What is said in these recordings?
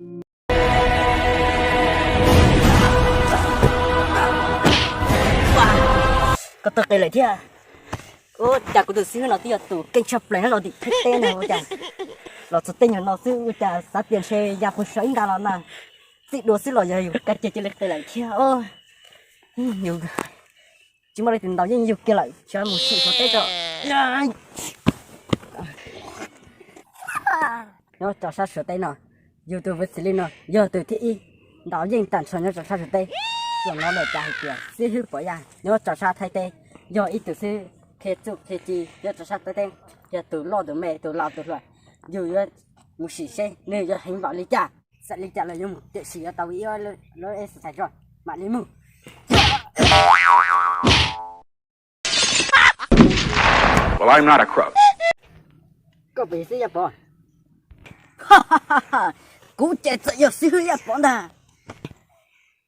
Koj tawg qis lawm thiab. Ua cas kuv tus xib hwb no twb yog tus keej tshaj plaws nyob rau tim Thaib teb na, ua cas los txog tej nyuag no xwb ua cas xav tias ntshe ya puag saum ib nta los na, txij dua xwb los yog yus ka ces cia li qis lawm thiab. Yus tsis muaj leej twg ntaus yeej yus kiag lawm, tsis mus sim Suav teb tso. Nyob rau sab Suav teb no, yus tus Vwj Xis Lis no yog tus thib ib ntaus yeej tag nrho nyob rau sab Suav teb. Txuas no lawm cas hais tias xib hwb Pov Yaj nyob rau sab Thaib teb yog ib tug xib hwb qhia txuj qhia ci nyob rau sab Thaib teb, yog tus loj tus me tus laus tus hluas, yus yuav mus sim seb nws yuav heev npaum li cas. Txawm li cas los yuav mus, tiam sis yuav tau ib lub exercise tso, mam li mus. Well, I'm not a crook. Koj puas yog xib hwb Yaj Pov? Kuv ces txawm yog xib hwb Yaj Pov ntag.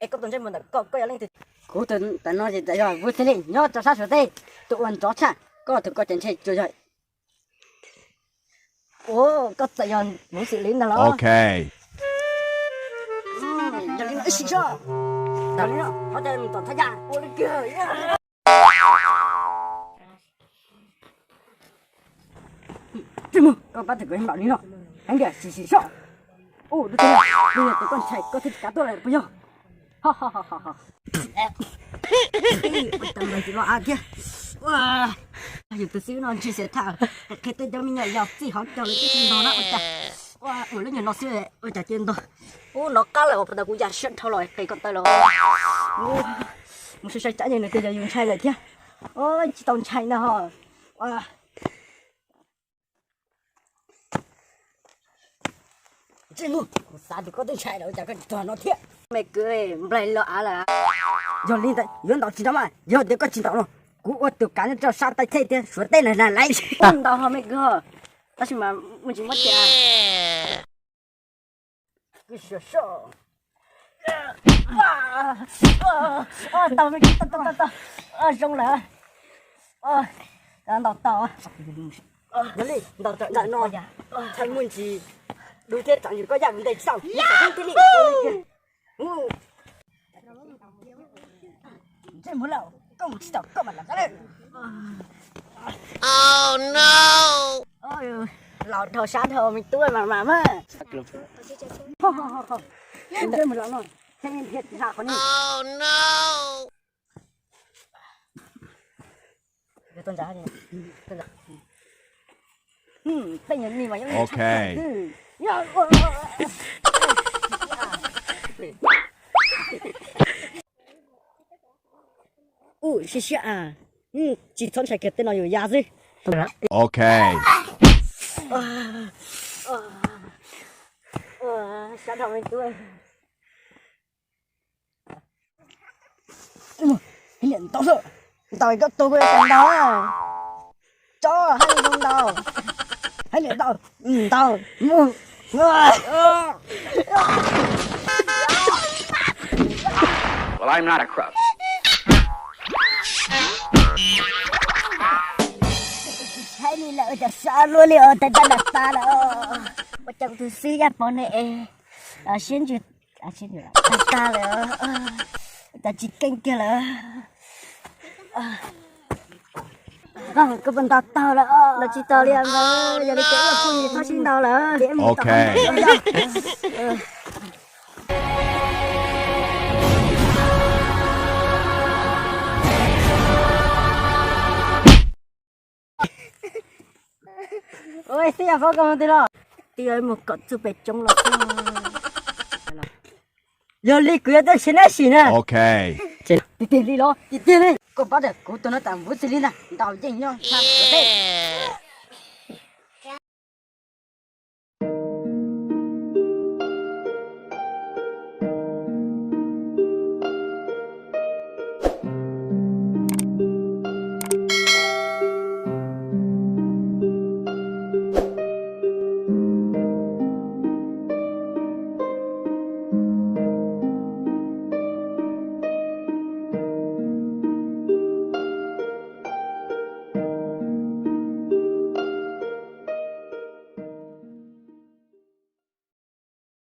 Es koj tus ntsej muag ntawm koj, koj yog leej twg? Kuv tus ntawm no ces txawm yog Vwj Xis Lis nyob rau sab Suav teb, tus ua nrov tshaj. Koj tus koj ces ntshe tsuas yog Ua, koj txawm yog Vwj Xis Lis ntag los? Ok. Yog li no ib sim soj. Ntawm li no, qhov tias mus tom thaj yam ua li kag. Tsis mus, koj pab thaum kuv npaum li no. Heev tiag, sim sim soj. Ua, tus koj ntshai koj thiaj tsis kav tuaj lawm puas yog? Ua cas mas tsis los av thiab. Yus tus xib hwb no ntshai xav tham qhia tej cov me nyuam yaus txij hauv caug lawv twb tsis ntog na ua cas. Ua lub nyuag no xwb ua cas cia ntog. Ub, nov qab lawm, puas tau kuv ya siab dhau los qhia koj taw los. Mus sai sai tsab yeej nws tias yog yus ntshai lawm thiab. Tsis tau ntshai ntag ho. Ntsej muag, kuv xav tias koj twb ntshai lawm ua cas koj tsis tog no thiab. Me kwv, nplaig los av lawm. Yog li ntawd yuav ntaus tsis ntaus mas, yog tias koj tsis ntaus no, kuv ua tus kav nyob rau sab Thaib teb thiab Suav teb na lais. Ntaus ho me kwv ho, tab sis mas mus tsis muab tias. Tau me kwv, tau tau tau tau. Zoo lawm. Ntaus tau. Yog li ntaus rawm ntawm no, ntshai muaj ntsis dub thiab tsam yus koj yaj mus ntes tsis tau, mus txog thiab li. Ntsej muag lauj, koj mus tsis tau koj mam los qab lawm. Laus dhau sab dhau me tub mas mas mas. Ntsej muag lauj no, ntsej muag dhia tsis ha qhov ni. Tej nyuag ni mas yeej tshaj plaws xwb. Ub, siab siab a. Tsis txhob ntshai kiag, tej no yus ya xwb. Ok. Sab dhau me tub. Hais niam ntaus xwb, ntaus koj tuag kuj yuav tau ntaus. Tso, hais niam ntaus, hais niam ntaus, ntaus mus. Well, I'm not a crook. Hais li lawm ua cas sab luaj li os, tag nrho tas lawm. Ua cas kuv tus xib hwb Yaj Pov ne es siab ntsws tag lawm, ua cas tsis keej kiag lawm. Koj puas ntaus taug lawm? Ntaus tsis taug li os. Yog li ces ib phooj ywg txhob sib ntaus lawm. Ok. Ua xib hwb Yaj Pov koj mus twg los? Twb yuav mus kom txuj pem tsoob los. Yog li kuv yuav tuaj nrhiav neb sim na. Ok. Tiag tiag li los? Tiag tiag li. Koj pab tias kuv tus no tas Vwj Xis Lis ntag, ntaus yeej nyob sab Suav teb.